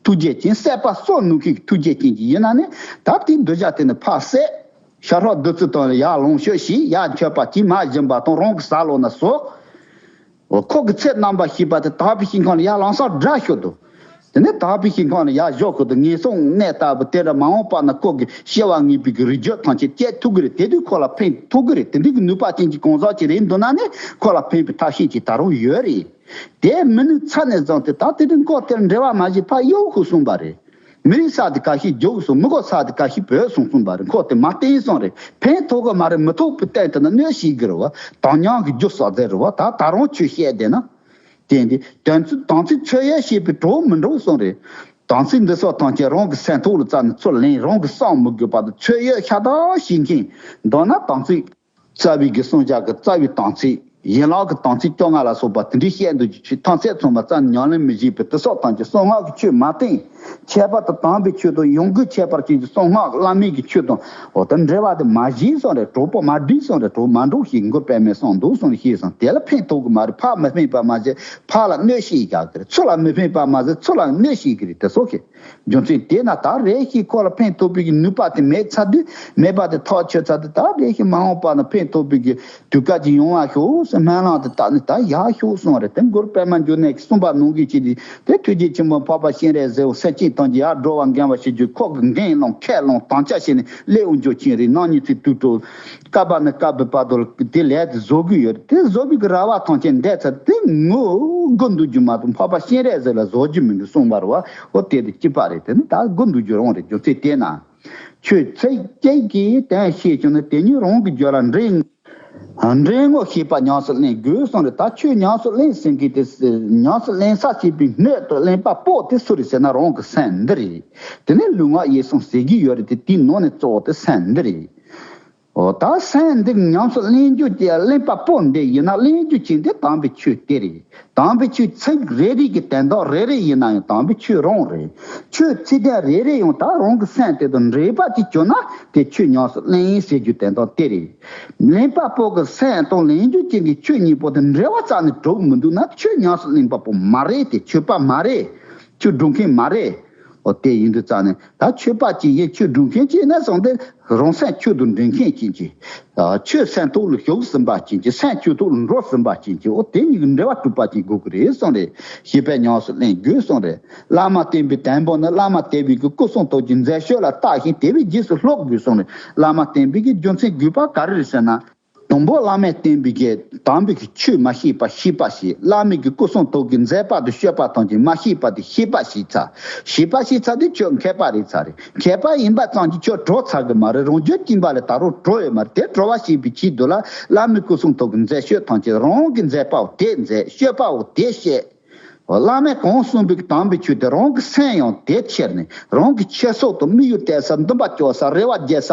ཐུགས་རྗེ་ཅན། བསད་པ་སྲོག་ནུས་མཁན་གྱི་ཐུགས་རྗེ་ཅན་གྱི་ཡིན་ན་ནི་ད་དེའི་གདུལ་བྱ་དེ་ནི་ཕར་བསད། ཤ་ཁྲག་བདུད་རྩི་དང་ཡར་ལོངས་སྤྱོད་ཞིག་ཡར་མཆོད་པ་གྱིས་མ་བཞིན་པ་དང་རང་གི་ཟ་ལོ་ན་ཟོ། ཁོ་གི་ཚེ་རྣམ་པ་ཤེས་པ་དེ་དག་པའི་ཞིང་ཁམས་ལ་ཡར་ལམ་སང་བསྒྲགས་ཤོག་འདུག་དེ་ནས་དག་པའི་ཞིང་ཁམས་ལ་ཡར་བཞག་ཁོ་དང་ངན་སོང་གནས་ལྟ་བུ་དེ་འདྲ་མ་འོངས་པ་ན་ཁོ་གི་སྐྱེ་བ་ངན་པའི་གི་རིགས་རྒྱུད་ཐམས་ཅད་བཅད་ཐུབ་གི་རེད། དེ་དུས་ཁོ་ལ་ཕན་ཐོགས་གི་རེད། དེ་འདྲའི་གི་ནུས་པ་ཅན་གྱི་གང་ཟག་ཅིག་རེད་འདུག་ན་ནི་ཁོ་ལ་ཕན་པའི་ཐབས་ཤེས་ཅིག་ད་རུང་ཡོད་རེད། དེ་མི་ནུས་ཚར་ནས་བཟུང་སྟེ་ད་དེ་འདྲའི་འཁོར་དེར་འབྲེལ་བ་མ་བྱེད་ཕར་གཡུག་ཤོག་གསུངས་པ་རེད། མི་རིགས་ས་དེ་ག་ཤེད་རྒྱུགས་སོང་། མི་གོ་ས་དེ་ག་ཤེད་བོད་སོང་གསུངས་པ་རེད། ཁོ་དེ་མ་བསྟེན་སོང་རེད། ཕན་ཐོགས་གི་མ་རེད། མི་ཐོགས་པའི་སྟེང་དུ་ན་གནོད་བྱེད་ཀྱི་རེད་བ། དམ་ཉམས་ཀྱི་རྒྱུ་བསགས་ཚད་རེད་བ། ད་ད་རུང་ཆོས་བཤད་བསྡད་ན། དེ་འདི་དོན་ཚུལ་དམ་ཚིག་འཚོལ་ཡས་བྱེད་པའི་གྲོགས་མི་འགྲོ་གསུངས་རེད། དམ་ཚིག་འདི་སོགས་ཐམས་ཅད་རང་གི་སེམས་ཐོག་ལ་བཙལ་ནས་ཚུར་ལེན། རང་གིས་བསམ་མི་དགོས་པ་དང་ཚོད་ཡོད་ཤ་སྟག་ཤེས་མཁན། མདོར་ན་དམ་ཚིག་རྩ་བའི་གི་བསྲུང་བྱ་གི་རྩ་བའི་དམ་ཚིག་ཡན་ལག་གི་དམ་ཚིག་བཅོ་ལྔ་ལ་སོགས་པ་དེ་འདྲའི་བཤད་འདོད་ཀྱི་ཆོས་ཐམས་ཅད་ཚང་མ་རྩ་ནས་ཉམས་ལེན་མི་བྱེད་པའི་དེ་སོགས་ཐམས་ཅད་གསང་སྔགས་ཀྱི་ཆོས་མ་བསྟེན། ཁྱད་པར་དུ་དམ་པའི་ཆོས་དང་ཡོངས་གྲུབ་ཁྱད་པར་ཅན་གྱི་གསང་སྔགས་བླ་མེད་ཀྱི་ཆོས་དང་འོ་དེ་འབྲེལ་བ་དེ་མ་བྱས་སོང་རེད། གྲོགས་པོ་མ་བསྒྲིགས་སོང་རེད། གྲོགས་མ་འགྲོགས་ཤིག་མགོ་པད་མའི་གསུང་འདུག་གསུངས་ཤེས་སོང་། དེ་ལ་ཕན་ཐོགས་གི་མ་རེད། ཕར་མི་སྨད་པ་མ་བྱས་ཕར་ལ་གནོད་བྱེད་རྒྱག་གི་རེད། ཚུར་ལ་མི་སྨད་པ་མ་བྱས་ཚུར་ལ་གནོད་བྱེད་གི་རེད། དེ་སོགས་ཀྱི་རྒྱུ་མཚན་དེས་ན་ད་རེ་ཞིག་ཁོ་ལ་ཕན་ཐོགས་པའི་གི་ནུས་པ་དེ་མེད་ཚར་དུས་མེད་པ་དེ་ཐག་ཆོད་ཚར་དུས་ད་རེ་ཞིག་མ་འོངས་པ་ན་ཕན་ཐོགས་པའི་གི་དུས་སྐབས་ཅིག་ཡོང་བ་ཤོག་ཟེར་སྨོན་ལམ་དེ་བཏབ་ནས་ད་ཡར་ཤོག་གསུངས་རེད། དེ་མགུར་པད་མ་འབྱུང་གནས་ཀྱིས་གསུངས་པ་ནང་བཞིན་བྱས་ཏེ་དེ་ཐུགས་རྗེ་ཆེན་པོ་འཕགས་པ་སྤྱན་རས་གཟིགས་སེམས་ཅན་ཐམས་ཅད་ཡར་འགྲོ་བ་འགེངས་པར་བྱེད་རྒྱུ་ཁོ་གིས་འགན་བླངས་ཁས་བླངས་དམ་བཅའ་བྱས་ནས་སླེབས་འོང་རྒྱུ་ཅན་རེད། ནམ་ཉིན་ཚེ་དུས་དྲུག་བསྐལ་པ་ནས་བསྐལ་པའི་བར་དུ་དེ་ལས་དེ་བཟོ་གི་ཡོད་རེད། དེ་བཟོ་བའི་གི་ར་བ་ཐམས་ཅད་འདས་ཚར་དེ་ངོ་དགོས་འདུག་རྒྱུ་མ་གཏོགས་འཕགས་པ་སྤྱན་རས་གཟིགས་ལ་བཟོ་རྒྱུ་མིན་གི་གསུངས་པ་རེད་བ། འོ་དེ་དེ་གཅིག་པ་རེད། དེ་ནི་ད་དགོས་འདུག་རྒྱུ་རང་རེད། རྒྱུ་མཚན་དེས་ན། ཆོས་ཚིག་གཅིག་གིས་དོན་ཤེས་བྱུང་ན་དེ་ཉིད་རང་གི་རྒྱུད་ལ་འདྲེན། འདྲེན་ངོ་ཤེས་པ་ཉམས་སུ་ལེན་དགོས་གསུངས་རེད། ད་ཆོས་ཉམས་སུ་ལེན་ཟེར་མཁན་དེ་ཉམས་སུ་ལེན་ས་བྱེད་པའི་སྣོད་དུ་ལེན་པ་པོ་དེ་སུ་རེད་ཟེར་ན་རང་གི་སེམས་འདི་རེད། དེ་ནས་ལུས་ངག་ཡིད་གསུམ་ཟེར་གྱི་ཡོད་རེད་དེ། དེའི་ནང་ནས་གཙོ་བོ་དེ་སེམས་འདི་རེད། འོ་ད་སེམས་འདི་ཉམས་སུ་ལེན་རྒྱུ་དེ་ལེན་པ་པོ་འདི་ཡིན་ན་ལེན་རྒྱུ་ཅན་དེ་དམ་པའི་ཆོས་དེ་རེད། དམ་པའི་ཆོས་ཚིག་རེ་རེ་གི་དོན་དག་རེ་རེ་ཡིན་ན་ཡང་དམ་པའི་ཆོས་རང་རེད། ཆོས་ཚིག་དོན་རེ་རེ་ཡང་ད་རང་གི་སེམས་དེ་དང་འདྲེས་པ་ཅིག་བྱུང་ན་དེ་ཆོས་ཉམས་སུ་ལེན་ཟེར་རྒྱུ་དོན་དག་དེ་རེད། ལེན་པ་པོ་གི་སེམས་དང་ལེན་རྒྱུ་ཅན་གྱི་ཆོས་གཉིས་པོ་དེ་འབྲེལ་བ་རྩ་ནས་གྲུབ་མི་འདུག་ན་ཆོས་ཉམས་སུ་ལེན་པ་པོ་མ་རེད། དེ་ཆོས་པ་མ་རེད། ཆོས་སྒྲུབ་མཁན་མ་རེད། འོ་དེ་ཡིན་དུས་རྩ་ནས་ད་ཆོས་པ་ཅིག་ཡིན་ཆོས་སྒྲུབ་མཁན་ཅིག་ཡིན་ན་བཟང་སྟེ་རང་སེམས་ཆོས་དང་འདྲེན་མཁན་ཅིག་གིས་ཆོས་སེམས་ཐོག་ལ་ཞུགས་ཟིན་པ་ཅིག་གིས་སེམས་ཆོས་ཐོག་ལ་འགྲོ་ཟིན་པ་ཅིག་གིས་འོ་དེ་གཉིས་ཀྱི་འབྲེལ་བ་གྲུབ་པ་ཅིག་དགོས་ཀྱི་རེད་གསུངས་རེད། ཤེས་པས་ཉམས་སུ་ལེན་དགོས་གསུངས་རེད། བླ་མ་བསྟེན་པའི་དང་པོ་ནི་བླ་མ་བསྟེན་པའི་གི་སྐུ་གསུང་ཐུགས་ཀྱི་མཛད་སྤྱོད་ལ་བརྟགས་ཤིང་དེ་བས་རྗེས་སུ་སློབ་དགོས་གསུངས་རེད། བླ་མ་བསྟེན་པའི་གི་རྒྱུ་མཚན་དགོས་པ་ག་རེ་རེད་ཟེར་ན། དང་པོ་བླ་མས་བསྟན་པའི་གི་དམ་པའི་གི་ཆོས་མ་ཤེས་པ་ཤེས་པ་ཞིག་བླ་མའི་གི་སྐུ་གསུང་ཐུགས་ཀྱི་མཛད་པ་དང་སྤྱོད་པ་ཐམས་ཅད་མ་ཤེས་པ་དེ་ཤེས་པ་ཞིག་ཚར། ཤེས་པ་ཞིག་ཚར་དེ་ཆོས་མཁས་པ་རེད་ཚར་རེད། མཁས་པ་ཡིན་པ་ཙམ་གྱིས་ཆོས་གྲོལ་ཚར་གི་མ་རེད། རང་རྒྱུད་དཀྱིལ་མ་ལ་ད་རུང་གྲོལ་ཡོད་མ་རེད། དེ་གྲོལ་བ་བྱེད་པའི་ཆེད་དུ་ལ་བླ་མའི་སྐུ་གསུང་ཐུགས་ཀྱི་མཛད་སྤྱོད་ཐམས་ཅད་རང་གི་མཛད་པའོ་དེ་མཛད། སྤྱོད་པའོ་དེ་བཤད། བླ་མས་གང་གསུངས་པའི་དམ་པའི་ཆོས་དེ་རང་གི་སེམས་ཡང་དེ་ཁྱེར་ནས་རང་གི་ཆོས་ཚོགས་དང་དམིགས་ཡུལ་གཏད་ས་འདུན་པ་སྐྱོར་ས་རེ་བ་རྒྱས་ས་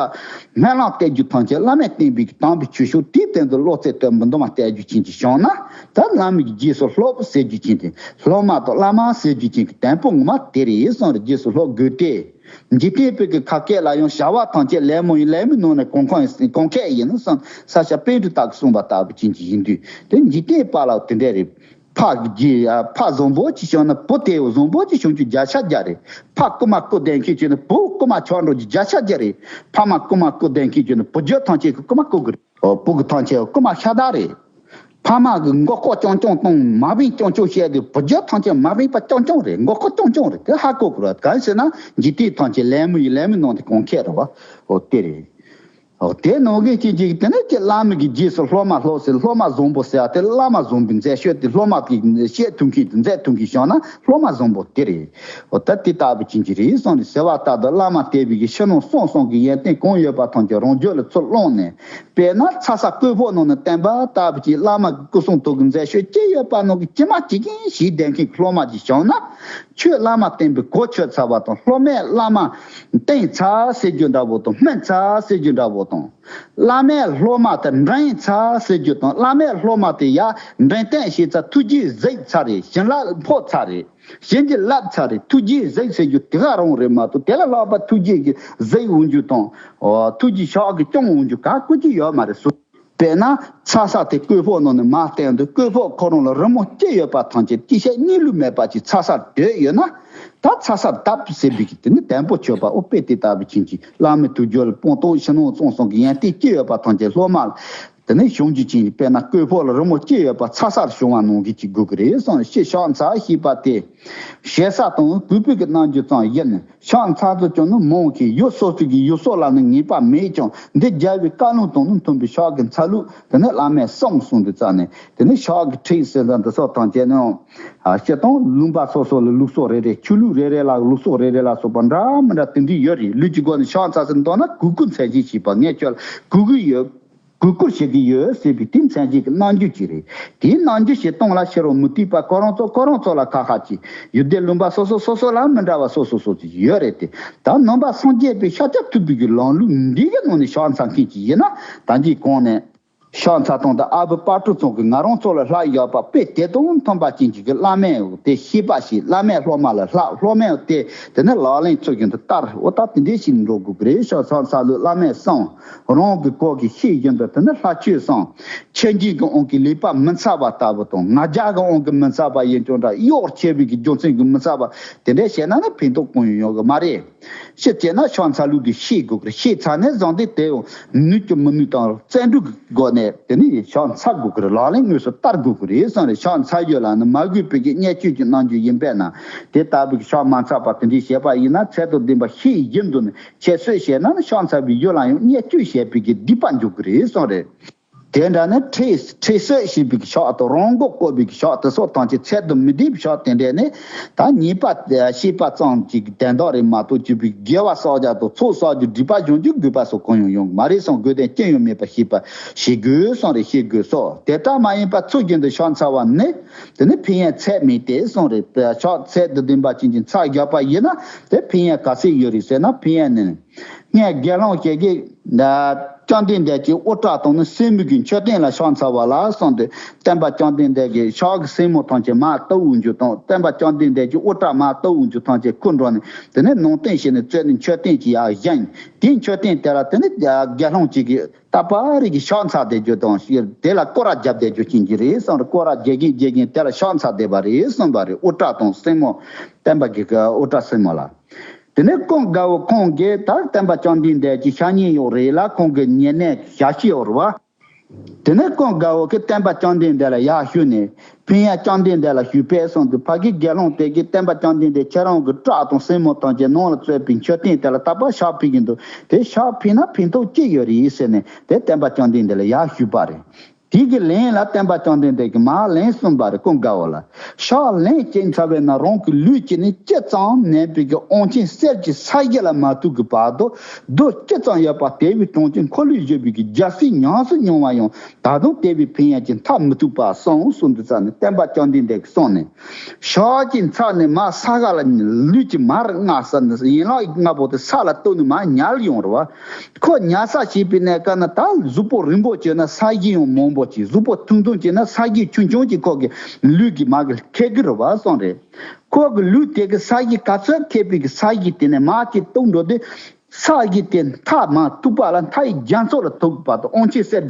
སྨོན་ལམ་གཏད་རྒྱུ་ཐམས་ཅད་བླ་མས་བསྟན་པའི་དམ་པའི་ཆོས་ཤོག་དེའི་སྟེང་དུ་བློ་རྩེ་གཏོད་མི་འདུན་པ་གཏད་རྒྱུ་ཅན་གྱི་བྱུང་ན་ད་བླ་མའི་རྗེས་སུ་སློབ་ཟེར་རྒྱུ་ཅན་དེ་སློབ་མ་དང་བླ་མ་ཟེར་རྒྱུ་ཅན་གྱི་དོན་པོ་ངོ་མ་དེ་རེད་གསུངས་རེད། རྗེས་སུ་སློབ་དགོས་ཏེ། འཇིག་རྟེན་པའི་གི་ཁ་སྐད་ལ་ཡང་བྱ་བ་ཐམས་ཅད་ལད་མོ་ཡིན་ལད་མོའི་ནང་ནས་གོང་ཁོང་གོང་ཁེ་ཡིན་ནོ་བསམ་ས་སྐྱ་པཎྜི་ཏ་གིས་གསུངས་པ་ལྟ་བུ་ཅན་གྱི་ཡིན་དུས་དེ་འཇིག་རྟེན་པ་ལ་དེ་འདྲ་རེད། ཕ་གི་རྗེས་ཕ་བཟང་པོ་ཅིག་བྱུང་ན་བུ་དེ་བཟང་པོ་ཅིག་བྱུང་རྒྱུ་བརྒྱ་ཆ་བརྒྱ་རེད། ཕ་རྐུ་མ་རྐུ་བསྡད་མཁན་བྱུང་ན་བུ་རྐུ་མ་ཆགས་འགྲོ་རྒྱུ་བརྒྱ་ཆ་བརྒྱ་རེད། ཕ་མ་རྐུ་མ་རྐུ་བསྡད་མཁན་བྱུང་ན་བུ་རྒྱུད་ཐམས་ཅད་ཀྱི་རྐུ་མ་རྐུ་གི་རེད། ཨོ་བུ་གི་ཐམས་ཅད་རྐུ་མ་ཤ་སྟག་རེད། ཕ་མ་གི་མགོ་སྐོར་རྐྱང་རྐྱང་གཏོང་མ་བིན་རྐྱང་རྐྱང་བཤད་དུས་བུ་རྒྱུད་ཐམས་ཅད་མ་བིན་པ་རྐྱང་རྐྱང་རེད། མགོ་སྐོར་རྐྱང་རྐྱང་རེད། དེ་ཧ་གོ་དགོས་རེད། གང་ཟེར་ན་འཇིག་རྟེན་ཐམས་ཅད་ལད་མོ་ཡིན་ལད་མོའི་ནང་དུ་གོང་ཁེ་རེད་བ། ཨོ་དེ་རེད། ཨོ་དེ་ནང་གི་ཅིག་ཅིག་དེ་ནས་ཀྱི་བླ་མ་གི་རྗེས་སུ་སློབ་མ་སློབ་ཟེར། སློབ་མ་བཟང་པོ་ཟེར་བ་དེ་བླ་མ་བཟང་པོའི་མཛད་སྤྱོད་དེ་སློབ་མ་གི་བཤད་ཐུབ་མཁན་དེ་མཛད་ཐུབ་མཁན་བྱུང་ན་སློབ་མ་བཟང་པོ་དེ་རེད། ཨོ་ད་དེ་ལྟ་བུ་ཅན་གྱི་རེད་གསུངས་ནས་ཟེར་བ་ལྟར་དུ་བླ་མ་བསྟེན་པའི་གི་ཕྱི་ནང་གསང་གསུམ་གྱི་ཡོན་ཏན་གང་ཡོད་པ་ཐམས་ཅད་རང་རྒྱུད་ལ་ཚུར་བླངས་ནས། དཔེར་ན་ཚ་ས་བརྐོས་ཕོག་ནང་ནས་བསྟན་པ་ལྟ་བུ་ཅིག་བླ་མ་གི་སྐུ་གསུང་ཐུགས་ཀྱི་མཛད་སྤྱོད་ཅི་ཡོད་པ་ནང་གི་ཇི་མ་ཇི་བཞིན་བྱས་བསྡད་མཁན་གྱི་སློབ་མ་ཅིག་བྱུང་ན། ཁྱོད་བླ་མ་བསྟེན་པའི་གོ་ཆོད་ཚར་བ་དང་། སློབ་མས་བླ་མ་བསྟེན་ཚར་ཟེར་རྒྱུ་འདྲ་བོ་དང་། སྨིན་ཚར་ཟེར་རྒྱུ་འདྲ་བོ་དང་། བླ་མས་སློབ་མ་དེ་འདྲེན་ཚར་ཟེར་རྒྱུ་དང་། བླ་མས་སློབ་མ་དེ་ཡར་འདྲེན་བསྟེན་བྱས་ཚར། ཐུགས་རྗེས་གཟིགས་ཚར་རེད། བྱིན་རླབས་ཕོག་ཚར་རེད། བྱིན་གྱིས་བརླབས་ཚར་རེད། ཐུགས་རྗེས་གཟིགས་ཟེར་རྒྱུ་དེ་ག་རང་རེད་མ་གཏོགས། དེ་ལས་ལྷག་པ་ཐུགས་རྗེས་ཀྱིས་གཟིགས་འོང་རྒྱུ་དང་། ཨོ་ཐུགས་རྗེས་ཕྱག་གིས་སྐྱོང་འོང་རྒྱུ་ག་སྐུ་ཅི་ཡོད་མ་རེད་གསུངས། དཔེར་ན་ཚ་ས་དེ་བརྐོས་ཕོག་ནང་ནས་མར་བསྟན་དུས་བརྐོས་ཕོག་ཁོ་རང་ལ་རི་མོ་ཅི་ཡོད་པ་ཐམས་ཅད་སྐྱེ་ཤ་གཉིས་ལུས་མེད་པ་ཅིག་ཚ་སར་སྡོད་ཡོད་ན། ད་ཚ་སར་བརྡབས་ཟེར་བའི་གི་དེ་ནི་དོན་པོ་ཆོད་པ། ཨོ་དཔེ་དེ་ལྟ་བུ་ཅན་གྱི་བླ་མའི་ཐུགས་རྒྱུད་ལ་སྤངས་རྟོགས་ཕྱི་ནང་གསང་གསུམ་གྱི་ཡོན་ཏན་ཅི་ཡོད་པ་ཐམས་ཅད་སློབ་མ་ལ་དེ་ནི་བྱུང་རྒྱུ་ཅན་གྱི། དཔེར་ན་བརྐོས་ཕོག་ལ་རི་མོ་ཅི་ཡོད་པ་ཚ་སར་བྱུང་བ་ནང་བཞིན་ཅིག་དགོས་ཀྱི་རེད་གསུངས། ཕྱི་ཕྱག་འཚལ་ཞེས་པ་སྟེ། ཞེ་ས་དང་གུས་པའི་གི་རྣམ་འགྱུར་ཙམ་ཡིན། ཕྱག་འཚལ་ཚུལ་ཀྱང་ནི་མང་གི། ཡུལ་སོ་སོ་གི་ཡུལ་སྲོལ་ལ་ནི་ངེས་པ་མེད་ཀྱང་། འདི་རྒྱལ་བའི་བཀའ་ལུང་དང་ནི་མཐུན་པའི་ཕྱག་གི་འཚལ་ལུགས་དེ་ནི་བླ་མས་གསུངས་གསུངས་དུས་ཙམ་ནས། དེ་ནི་ཕྱག་གི་ཁྲིད་ཟེར་ན་འདི་སོགས་ཐམས་ཅད་ནི། ཨ་སྤྱིར་བཏང་ལུང་པ་སོ་སོ་ལ་ལུགས་སྲོལ་རེ་རེ། ཆོས་ལུགས་རེ་རེ་ལ་ལུགས་སྲོལ་རེ་རེ་ལ་སོགས་པ་འདྲ་མི་འདྲ་དེ་འདྲ་ཡོད་རེད། ལུས་ཀྱི་སྒོ་ནས་ཕྱག་འཚལ་ཟེར་མདོར་ན་གུས་བཀུར་མཚན་བཞེས་བྱས་པ། ངས་ཁྱོད་ལ་གུས་བཀུར་ཡོད། གུས་བཀུར་བྱེད་ཀྱི་ཡོད་ཟེར་བའི་དེ་མཚན་གཞི་གི་རྣམ་འགྱུར་ཅིག་རེད། དེའི་རྣམ་འགྱུར་ཞིག་སྟོང་ལ་ཕྱི་རོལ་མུ་སྟེགས་པ་ཁོ་རང་ཚོ་ཁོ་རང་ཚོ་ལ་ཁ་ཁ་ཅིག་ཡུལ་སྡེ་ལུང་པ་སོ་སོ་སོ་སོ་ལ་མི་འདྲ་བ་སོ་སོ་སོ་སོ་ཅིག་ཡོད་རེད་དེ། ད་ནང་པ་སངས་རྒྱས་པའི་ཤཱཀྱ་ཐུབ་པའི་གི་ལམ་ལུགས་འདི་གི་ནང་ནས་ཕྱག་འཚལ་མཁན་ཅིག་ཡིན་ན། ད་འདིའི་གོང་ནས་ཕྱག་འཚལ་སྟངས་དང་ཨ་བུ་དཔལ་སྤྲུལ་ཚང་གིས་ང་རང་ཚོ་ལ་བསླབས་ཡོད་པ་དཔེ་དེ་དང་མཐུན་པ་ཅན་ཅིག་གི་བླ་མས་དེ་ཤེས་པ་ཞིག་བླ་མས་སློབ་མ་ལ་བསླབ། སློབ་མས་དེ་དེ་ནས་ལག་ལེན་ཚུལ་བཞིན་དུ་བསྟར། འོ་ད་དེ་འདྲའི་ཞིག་འགྲོ་དགོས་ཀྱི་རེད། ཕྱག་འཚལ་ལུགས་བླ་མས་གསུངས། རང་གི་གོ་གི་ཤེས་བཞིན་དུ་དེ་ནི་ལྷ་ཆོས་གསུངས། ཁྱེད་ཀྱི་དབང་གི་ལེགས་པ་མི་འཚལ་བ་ལྟ་བུ་དང་། ང་རྒྱལ་གྱི་དབང་གིས་མི་འཚལ་བ་ཡིན་ཀྱང་འདྲ། གཡོག་ཆེ་བའི་གི་རྒྱུ་མཚན་གྱིས་མི་འཚལ་བ་དེ་འདྲ་བྱས་ན་ནི་ཕན་ཐོགས་གང་ཡང་ཡོང་གི་མ་རེད། ཤེས་བྱས་ན་ཕྱག་འཚལ་ལུགས་དེ་ཤེས་དགོས་ཀྱི་རེད། ཤེས་ཚར་ནས་བཟུང་སྟེ་དེ་ཡང་ནུས་ཀྱི་མི་ནུས་དང་བརྩོན་འགྲུས་ཀྱི་སྒོ་ནས་དེ་ནི་ཕྱག་འཚལ་དགོས་ཀྱི་རེད། ལག་ལེན་དངོས་སུ་བསྟར་དགོས་ཀྱི་རེད་གསུངས་རེད། ཕྱག་འཚལ་རྒྱུ་ལ་ནི་མ་གུས་པའི་གི་བརྙས་བཅོས་ཀྱི་རྣམ་འགྱུར་ཡིན་པས་ན། དེ་ལྟ་བུའི་ཕྱག་མ་འཚལ་བ་དེ་འདྲའི་བྱས་པ་ཡིན་ན་ཚད་དང་ལྡན་པ་ཤེས་བཞིན་དུ་ནི། ཁྱད་གསོད་བྱས་ན་ནི་ཕྱག་འཚལ་བའི་རྒྱུ་ལ་ཡང་བརྙས་བཅོས་བྱས་པའི་གི་སྡིག་པ་འཇོག་གི་རེད་གསུངས་རེད། དེ་འདྲ་ནི་ཁྲེལ་ཁྲེལ་གསོད་བྱེད་པའི་གི་ཕྱག་དང་རང་མགོ་བཀོག་པའི་གི་ཕྱག་དེ་སོགས་ཐམས་ཅད་ཚད་དང་མི་ལྡན་པའི་ཕྱག་དེ་འདྲས་ནི། ད་ཉེས་པ་བཤད་པ་ཙམ་གྱི་དོན་དག་རེད་མ་གཏོགས་བཅོས་པའི་དགེ་བ་བསགས་རྒྱུ་དང་ཚོགས་བསགས་རྒྱུ་སྒྲིབ་པ་སྦྱང་རྒྱུ་དགོས་པ་སོགས་གང་ཡང་ཡོང་གི་མ་རེད་གསུངས། དགོས་དོན་ཅི་ཡང་མེད་པར་ཤེས་པ་ཤེས་དགོས་གསུངས་རེད། ཤེས་དགོས་སོ། དེ་ལྟར་མ་ཡིན་པར་ཚུལ་བཞིན་དུ་ཕྱག་འཚལ་བ་ནི། དེ་ནི་ཕན་ཡོན་ཚད་མེད་དེ་གསུངས་རེད། ཕྱག་ཚད་དང་ལྡན་པ་ཅན་གྱི་འཚལ་རྒྱག་པ་ཡིན་ན་དེ་ཕན་ཡོན་ག་ཚད་ཡོད་རེད་ཟེར་ན། ཕན་ཡོན་ནི། ངས་དགེ་སློང་ཞིག་གིས་བཅོམ་ལྡན་འདས་ཀྱི་དབུ་སྐྲ་དང་ནི་སེན་མོ་གི་མཆོད་རྟེན་ལ་ཕྱག་འཚལ་བ་ལ་གསུངས་ཏེ། སྟོན་པ་བཅོམ་ལྡན་འདས་ཀྱི་ཕྱག་གི་སེན་མོ་ཐམས་ཅད་མར་གཏུབ་འོང་རྒྱུ་དང་། སྟོན་པ་བཅོམ་ལྡན་འདས་ཀྱི་དབུ་སྐྲ་མར་གཏུབ་འོང་རྒྱུ་ཐམས་ཅད་ཁུར་འགྲོ་ནས་དེ་ནས་ནང་རྟེན་བྱས་ནས་བཙོས་ནས་མཆོད་རྟེན་གྱི་ཡར་བཞེངས། དེའི་མཆོད་རྟེན་དེ་ལ་དེ་ནས་དགེ་སློང་གཅིག་གིས་ད་པ་རིག་གི་ཕྱག་འཚལ་བསྡད་རྒྱུ་དང་། དེ་ལ་སྐོར་ར་རྒྱབ་བསྡད་རྒྱུ་ཅན་གྱི་རེད་གསུངས་རེད། སྐོར་ར་རྒྱག་གིན་རྒྱག་གིན་དེ་ལ་ཕྱག་འཚལ་བསྡད་པ་རེད་གསུངས་པ་རེད། དབུ་སྐྲ་དང་སེན་མོ། སྟོན་པ་གི་དབུ་སྐྲ་སེན་མོ་ལ། དེ་ནས་ཀུན་དགའ་བོ་ཁོང་གིས་ད་སྟོན་པ་བཅོམ་ལྡན་འདས་ཀྱི་ཕྱག་བརྙན་ཡོད་རེད་ལ། ཁོང་གི་ཉེ་གནས་ཞལ་ཤེས་ཡོད་རེད་བ། དེ་ནས་ཀུན་དགའ་བོ་གིས་སྟོན་པ་བཅོམ་ལྡན་འདས་ལ་ཡར་ཞུས་ནས། ཕན་ཡོན་བཅོམ་ལྡན་འདས་ལ་ཞུས་པས་གསུངས་དུས། ཕ་གི་དགེ་སློང་དེ་གིས་སྟོན་པ་བཅོམ་ལྡན་འདས་ཁྱེད་རང་གི་སྐྲ་དང་སེན་མོ་ཐམས་ཅད་ནང་ལ་བཙོས་པའི་མཆོད་རྟེན་དེ་ལ་ད་པ་ཕྱག་ཕུལ་གྱི་འདུག་དེ་ཕྱག་ཕུལ་ན་ཕན་ཐོགས་ཅི་ཡོད་རེད་ཟེར་ནས་དེ་སྟོན་པ་བཅོམ་ལྡན་འདས་ལ་ཡར་ཞུས་པ་རེད། དེ་གི་ལན་ལ་སྟོན་པ་བཅོམ་ལྡན་འདས་ཀྱིས་མར་ལན་གསུངས་པ་རེད། ཀུན་དགའ་བོ་ལ། ཕྱག་ལན་གཅིག་འཚལ་བས་ན་རང་གི་ལུས་ཀྱིས་ནི་ཅི་ཙམ་ནན་པའི་གི་དབང་ཆེན་གསེར་གྱི་ས་གཞི་ལ་མ་ཐུག་གི་བར་དུ་རྡོ་ཅི་ཙམ་ཡོད་པ་དེ་བས་གྲངས་ཀྱིས་འཁོར་ལོས་སྒྱུར་བའི་གི་རྒྱལ་སྲིད་ཉམས་སུ་མྱོང་བ་ཡང་ད་དུང་དེ་བས་ཕན་ཡོན་གྱིས་མཐར་མི་ཐུག་པ་གསུངས་གསུངས་འདུག་ས་ནས་སྟོན་པ་བཅོམ་ལྡན་འདས་ཀྱིས་གསུངས་ནས། ཕྱག་གཅིག་འཚལ་ནས་མར་ས་ག་ལ་ལུས་ཀྱིས་མར་མངགས་ས་ནས་ཡན་ལག་ལྔ་པོ་དེ་ས་ལ་གཏུབ་ནས་མར་ཉལ་ཡོང་རེད་བ། ཁོ་ཉལ་ས་བྱས་པའི་གནས་སྐབས་ན་ད་གཟུགས་པོ་རིང་པོ་བྱས་ན་ས་གཞི་ཡང་མང་པོ་བྱས། གཟུགས་པོ་ཐུང་ཐུང་བྱས་ན་ས་གཞི་ཆུང་ཆུང་གིས་ཁོ་གི་ལུས་ཀྱི་མར་གི་ཁེགས་ཀྱི་རེད་བ་གསུངས་རེད། ཁོ་གི་ལུས་དེ་གི་ས་གཞི་ག་ཚོད་ཁེགས་པའི་གི་ས་གཞི་དེ་ནས་མར་གཅིག་གཏུབ་འགྲོ་དུས། ས་གཞི་དེ་མཐའ་མ་ཐུག་པ་ལ་མཐའ་ཡི་རྒྱ་མཚོ་ལ་ཐུག་པ་དང་དབང་ཆེན་གསེར།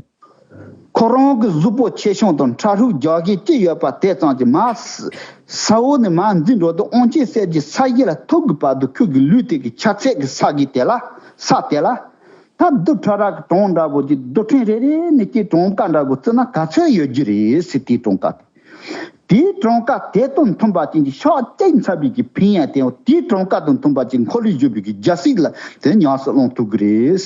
ཁོ་རང་གི་གཟུགས་པོ་ཆེ་ཆུང་དང་ཁྲ་ཧྲུག་རྒྱག་གི་ཅི་ཡོད་པ་དེ་ཙམ་གྱིས་མར་ས་འོག་ནས་མར་འཛིན་འགྲོ་དུས་དབང་ཆེན་གསེར་གྱི་ས་གཞི་ལ་ཐུག་གི་བར་དུ་ཁོ་གི་ལུས་དེ་གི་ཆ་ཚད་ཀྱི་ས་གཞི་དེ་ལ་ས་དེ་ལ། ད་རྡོ་ཕྲ་རགས་ཀྱི་གྲངས་འདྲ་པོ་ཅིག་རྡོ་ཕྲན་རེ་རེ་ནས་ཀྱི་གྲངས་ཀ་འདྲ་པོ་བརྩིས་ན་ག་ཚོད་ཡོད་རྒྱུ་རེད་ཟེར། དེའི་གྲངས་ཀ་དེ། དེའི་གྲངས་ཀ་དེ་དང་མཐུན་པ་ཅན་གྱི་ཕྱག་གཅིག་འཚལ་བའི་གི་ཕན་ཡོན་དེའང་དེའི་གྲངས་ཀ་དང་མཐུན་པ་ཅན་འཁོར་ལོས་སྒྱུར་བའི་གི་རྒྱལ་སྲིད་ལ་དེ་ཉམས་སུ་བླང་ཐུབ་ཀྱི་རེད།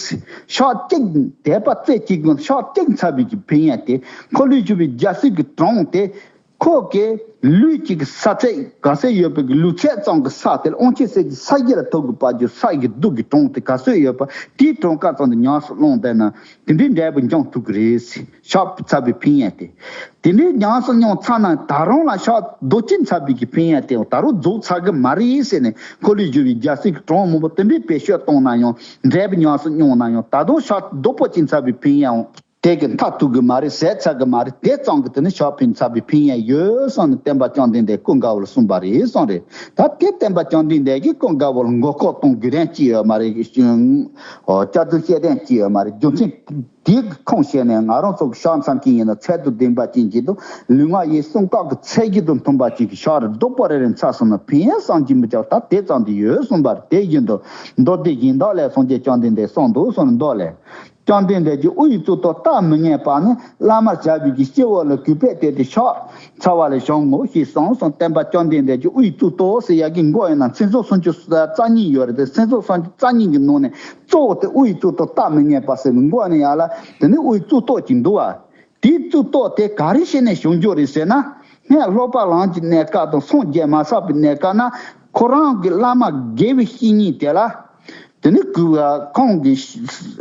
ཕྱག་གཅིག་དད་པ་རྩེ་གཅིག་གིས་ཕྱག་གཅིག་འཚལ་བའི་གི་ཕན་ཡོན་དེ། འཁོར་ལོས་སྒྱུར་བའི་རྒྱལ་སྲིད་ཀྱི་གྲངས་དེ། ཁོ་གི་ལུས་གཅིག་གི་ས་ཚད་ག་ཚད་ཡོད་པའི་གི་ལུས་ཚད་ཙམ་གྱི་ས་དེ་ལ་དབང་ཆེན་གསེར་གྱི་ས་གཞི་ལ་ཐུག་གི་བར་གྱི་ས་གི་རྡོ་གི་གྲངས་དེ་ག་ཚོད་ཡོད་པ་དེའི་གྲངས་ཀ་ཙམ་དུ་ཉམས་སུ་བླངས་བསྡད་ན་དེ་འདྲའི་འབྲས་བུ་འབྱུང་ཐུབ་ཀྱི་རེད། ཕྱག་འཚལ་བའི་ཕན་ཡོན་དེ། དེ་འདྲའི་ཉམས་སུ་མྱོང་ཚར་ན་ད་རུང་ལ་ཕྱག་རྡོག་གཅིག་འཚལ་བའི་གི་ཕན་ཡོན་དེ་ད་རུང་རྫོགས་ཚར་གི་མ་རེད་ཟེར་ནས་འཁོར་ལོས་སྒྱུར་བའི་རྒྱལ་སྲིད་ཀྱི་གྲངས་མང་པོ་དེ་འདྲའི་བེད་སྤྱོད་བཏང་ན་ཡང་འབྲས་བུ་ཉམས་སུ་མྱོང་ན་ཡང་ད་དུང་ཕྱག་རྡོག་པོ་གཅིག་འཚལ་བའི་ཕན་ཡོན་དེ་གི་མཐར་ཐུག་གི་མ་རེད། ཟད་ཚར་གི་མ་རེད། དེ་ཙམ་གྱིས་དེ་ནི་ཕྱག་ཕན་འཚལ་བའི་ཕན་ཡོན་ཡོད་གསུངས་ནས་སྟོན་པ་བཅོམ་ལྡན་འདས་ཀུན་དགའ་བོ་ལ་གསུངས་པ་རེད་གསུངས་རེད། ད་དེ་སྟོན་པ་བཅོམ་ལྡན་འདས་ཀྱིས་ཀུན་དགའ་བོ་ལ་མགོ་སྐོར་གཏོང་དགོས་དོན་ཅི་ཡོད་མ་རེད། སྐྱག་རྫུན་བཤད་དོན་ཅི་ཡོད་མ་རེད། རྒྱུ་མཚན་དེ་གི་ཁུངས་བཤད་ནས་ང་རང་ཚོ་གི་ཕྱག་འཚལ་མཁན་ཡིན་ན་ཚད་དང་ལྡན་པ་ཅན་གྱི་དང་ལུས་ངག་ཡིད་གསུམ་ཀ་གི་ཚད་གཞི་དང་མཐུན་པ་ཅན་གྱི་ཕྱག་རེ་རྡོག་པོ་རེ་རེ་འཚལ་སོང་ན་ཕན་ཡོན་བསམ་གྱིས་མི་ཁྱབ། ད་དེ་ཙམ་དུ་ཡོད་གསུངས་པ་རེད། དེ་བཞིན་དུ་མདོ་སྡེ་གཞན་དག་ལས་སངས་རྒྱས་བཅོམ་ལྡན་འདས་གསུངས་འདུག་གསུངས་ནས་མདོ་ལས། བཅོམ་ལྡན་འདས་ཀྱིས་དབུ་ཡི་གཙུག་ཏོར་བལྟ་མི་ཉན་པ་ནི་བླ་མར་བྱ་བའི་གི་སྐྱེ་བོ་ལ་གུས་པས་བལྟས་ཏེ་ཕྱག་འཚལ་བ་ལས་བྱུང་ངོ་ཞེས་གསུངས་སོ། སྟོན་པ་བཅོམ་ལྡན་འདས་ཀྱིས་དབུ་ཡི་གཙུག་ཏོར་ཟེར་ཡ་གི་མགོ་ཡིན་ན་མཚན་བཟང་སུམ་ཅུ་རྩ་གཉིས་ཡོད་རེད་དེ། མཚན་བཟང་སུམ་ཅུ་རྩ་གཉིས་ཀྱི་ནང་ནས་གཙོ་བོ་དེ་དབུ་ཡི་གཙུག་ཏོར་བལྟ་མི་ཉན་པ་ཟེར་བའི་མགོ་ནས་ཡར་ལ་དེ་ནི་དབུ་ཡི་གཙུག་ཏོར་ཅིག་འདུག་བ། དེའི་གཙུག་ཏོར་དེ་ག་རེ་བྱས་ནས་བྱུང་རྒྱུ་རེད་ཟེར་ན། སྔོན་སློབ་པ་ལམ་གྱི་གནས་སྐབས་དང་སངས་རྒྱས་མ་བསགས་པའི་གནས་སྐབས་ན་ཁོ་རང་གི་བླ་མ་དགེ་བའི་བཤེས་གཉེན་དེ་ལ། དེ་ནི་གུས་པ་ཁོང་གིས་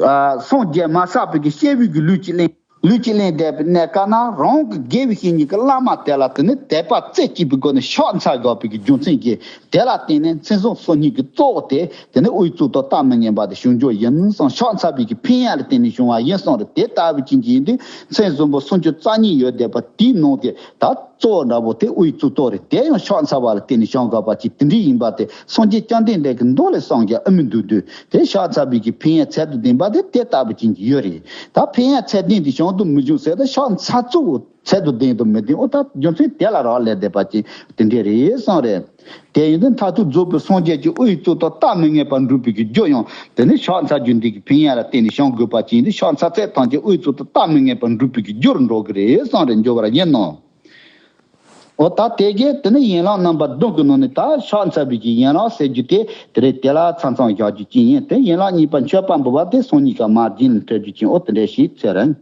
ཨ་སངས་རྒྱས་མ་བསགས་པའི་གི་སྐྱེས་བུའི་གི་ལུས་ཀྱི་གླེང་ ལུས་ཀྱིས་ལེན་བསྡད་པའི་གནས་སྐབས་ན་རང་གི་དགེ་བའི་བཤེས་གཉེན་གྱི་བླ་མ་དེ་ལ་དེ་ནི་དད་པ་རྩེ་གཅིག་པའི་སྒོ་ནས་ཕྱག་འཚལ་དགོས་པའི་གི་རྒྱུ་མཚན་གྱིས། དེ་ལ་བརྟེན་ནས་མཚན་བཟང་སོ་གཉིས་ཀྱི་གཙོ་བོ་དེ་དེ་ནི་དབུའི་གཙུག་ཏོར་རྟགས་མི་མངོན་པ་དེ་བྱུང་རྒྱུ་ཡིན་གསུངས། ཕྱག་འཚལ་བའི་གི་ཕན་ཡོན་ལ་བརྟེན་ནས་བྱུང་བ་ཡིན་གསུངས་རེད། དེ་ལྟ་བུ་ཅན་གྱི་ཡིན་དུས་མཚན་བཟང་པོ་སུམ་ཅུ་རྩ་གཉིས་ཡོད་བསྡད་པ་དེའི་ནང་དེ་ད་གཙོ་བོ་འདྲ་པོ་དེ་དབུའི་གཙུག་ཏོར་རེད། དེ་ཡང་ཕྱག་འཚལ་བ་ལ་བརྟེན་ནས་བྱུང་དགོས་པ་ཅིག་དེ་འདྲ་ཡིན་པ་དེ་སངས་རྒྱས་བཅོམ་ལྡན་འདས་ཀྱིས་མདོ་ལས་གསུངས་ཀྱང་ཨེ་མི་འདུག་དུས། དེ་ཕྱག་འཚལ་བའི་གི་ཕན་ཡོན་ཚད་དང་ལྡན་པ་དེ་དེ་ལྟ་བུ་ཅན་གྱི་ཡོད་རེད། ད་ཕན་ཡོན་ཚད་ལྡན་དེ་བྱུང་དང་མི་བྱུང་ཟེར་ད་ཕྱག་འཚལ་ཚུལ་ཚད་དང་ལྡན་དང་མི་ལྡན། འོ་ད་རྒྱུ་མཚན་དེ་ལ་རག་ལས་བསྡད་པ་ཅིག་དེ་འདྲ་རེད་གསུངས་རེད། དེ་ཡིན་དུས་མཐར་ཐུག་རྫོགས་པའི་སངས་རྒྱས་ཀྱི་དབུའི་གཙུག་ཏོར་རྟགས་མི་མངོན་པར་འགྲུབ་པའི་གི་རྒྱུ་ཡང་དེ་ནི་ཕྱག་འཚལ་རྒྱུ་འདི་གི་ཕན་ཡོན་ལ་བརྟེན་ནས་བྱུང་དགོས་པ་ཅིག་ཡིན་དུས་ཕྱག་འཚལ་ཚད་ཐམས་ཅད་དབུའི་གཙུག་ཏོར་རྟགས་མི་མངོན་པར་འགྲུབ་པའི་གི་རྒྱུར་འགྲོ་གི་རེད་གསུངས་རེད། འགྱུར་བ་ར་ཡིན་ནོ། འོ་ད་དེ་གས་དེ་ནི་ཡན་ལག་རྣམ་པ་བདུན་གྱི་ནང་ནས་ད་ཕྱག་འཚལ་བའི་གི་ཡན་ལག་ཟེར་རྒྱུ་དེ་དེ་རེད། དེ་ལ་མཚམས་མཚམས་བཞག་རྒྱུ་ཅིག་ཡིན། དེ་ཡན་ལག་གཉིས་པ་མཆོད་པ་འབུལ་བ་དེ་སང་ཉིན་ཀ་མར་རྒྱུན་ལ་འཕྲོད་རྒྱུ་ཅིག་འོ་དེ་འདྲ་ཞིག་ཚོད་རིང་།